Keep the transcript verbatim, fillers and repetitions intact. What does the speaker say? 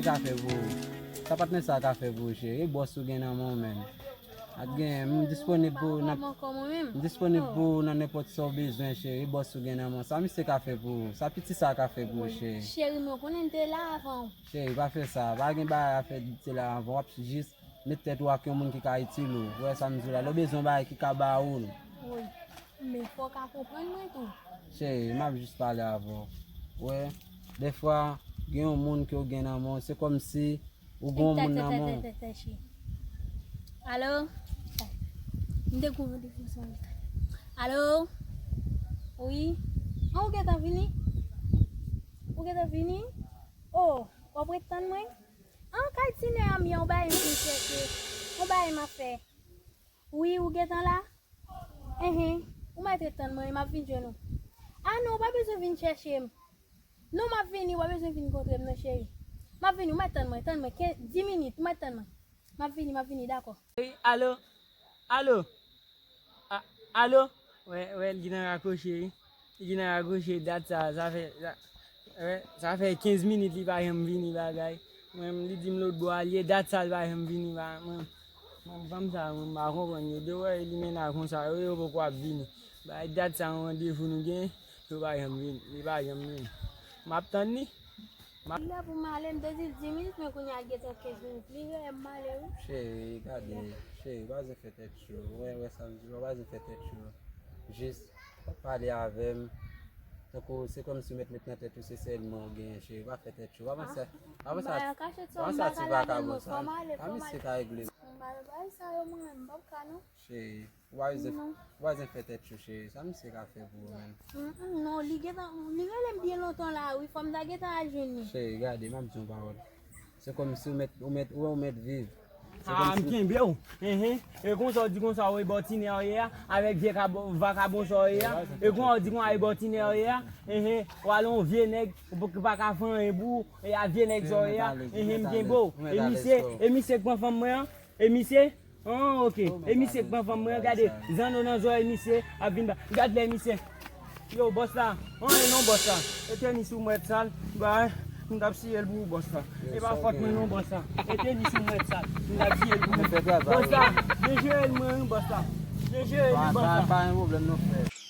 Ka fè pou ou? Sa patnè sa ka fè pou ou, cheri? E bòs ou gen nan men w menm? Ak gen, m disponib pou ou nan, m disponib pou ou nan nenpòt sa w bezwen, cheri. E bòs ou gen nan men w? Sa misye ka fè pou ou? Sa piti sa ka fè pou ou, cheri? Cheri, mwen konnen m te la avan w. Cheri, pa fè sa. Pa gen bagay a fè di te la avan w. W ap jis met tèt ou ak yon moun ki ka itil ou. Ou wè sa m di w la? Lè w bezwen yon bagay ki ka ba ou l. Wi. Men fò w ka konprann mwen tou. Cheri, m ap jis pale avè w. Ou wè, dèfwa, gen yon moun ke w gen nan men w, se kòmsi ou gen yon moun nan men w. Alo? M te gon randevou sou leta. Alo? Wi? An, ou gentan vini? Ou gentan vini? O, w ap ret tann mwen? An, kay Tinè a m ye, yon bagay m vin chèche. Yon bagay m ap fè. Wi, ou gentan la? Enhen, ou mèt ret tann mwen, m ap vin jwenn ou. A non, ou pa bezwen vin chèche m. Non, m ap vini, ou pa bezwen vin kontre m non, cheri. M ap vini, ou mèt tann mwen, tann mwen, kenz, dis minit, ou mèt tann mwen. M ap vini, m ap vini, dakò. Wi, alo? Alo? A, alo? Wè, wè, li nan rakwoche, wi. Li nan rakwoche, dat sa, sa fè, sa, wè, sa fè kenz minit li pa janm vini bagay. Mwen, li di m lòt bò a l ye, dat sa li pa janm vini ba mwen. Mwen, fanm sa, mwen, m pa konprann yo. De wè, li mennen konsa, yo, yo poko ap vini. Bay dat sa, yon randevou nou gen, yo pa janm vini, li pa janm vini. M ap tann li. M ap Li la pou m ale, m te di l dis minit, men kounye a gentan kenz minit. Li rele m, m ale, wi. Cheri, gade, cheri, pa bezwen fè tèt cho. Wè, wè sa m di w, pa bezwen fè tèt cho. Jis pale avè m. Tankou se kòmsi w mèt met nan tèt ou se sèl mwen w genyen, cheri. Pa fè tèt cho. Pa panse, pa panse a, pa panse a ti vakabon sa. A misye ka regle. M pa nan bagay sa yo, mwen menm, m p ap ka, non. Cheri, ou pa bezwen, ou pa bezwen fè tèt cho, cheri. Sa misye ka fè pou ou menm? Mm, mm, non, li gentan, li rele m byen lontan la, wi. Fò m ta gentan al jwenn li. Cheri, gade, m ap di yon pawòl. Se kòmsi ou mèt, ou mèt, ou wè ou mèt viv. A, m kenbe w. Enhen. E konsa w di konsa w e bò Tinè w ye a, avèk vye kab-, vakabon sa w ye a. E konsa w di konsa e bò Tinè w ye a. Enhen. W al yon vye nèg, ou p-, pa ka fè anyen pou ou. E a vye nèg sa w ye a. Enhen, m kenbe w. E misye, e misye k pran fanm mwen an. E misye, an, oke. E misye k pran fanm mwen an, gade. Zanno nan zòrèy misye ap vin ba. Gad lè misye. Yo, bòs la. An, e non, bòs la. E tenis ou mèt sal. Bay, m t ap siye l pou ou, bòs la. E pa fòt mwen non, bòs la. E tenis ou mèt sal. M t ap siye l pou ou. Bòs la, byen jere l mwen, wi, bòs la. Byen jere l, wi, bòs la. Pa, pa, pa gen pwoblèm non, frè.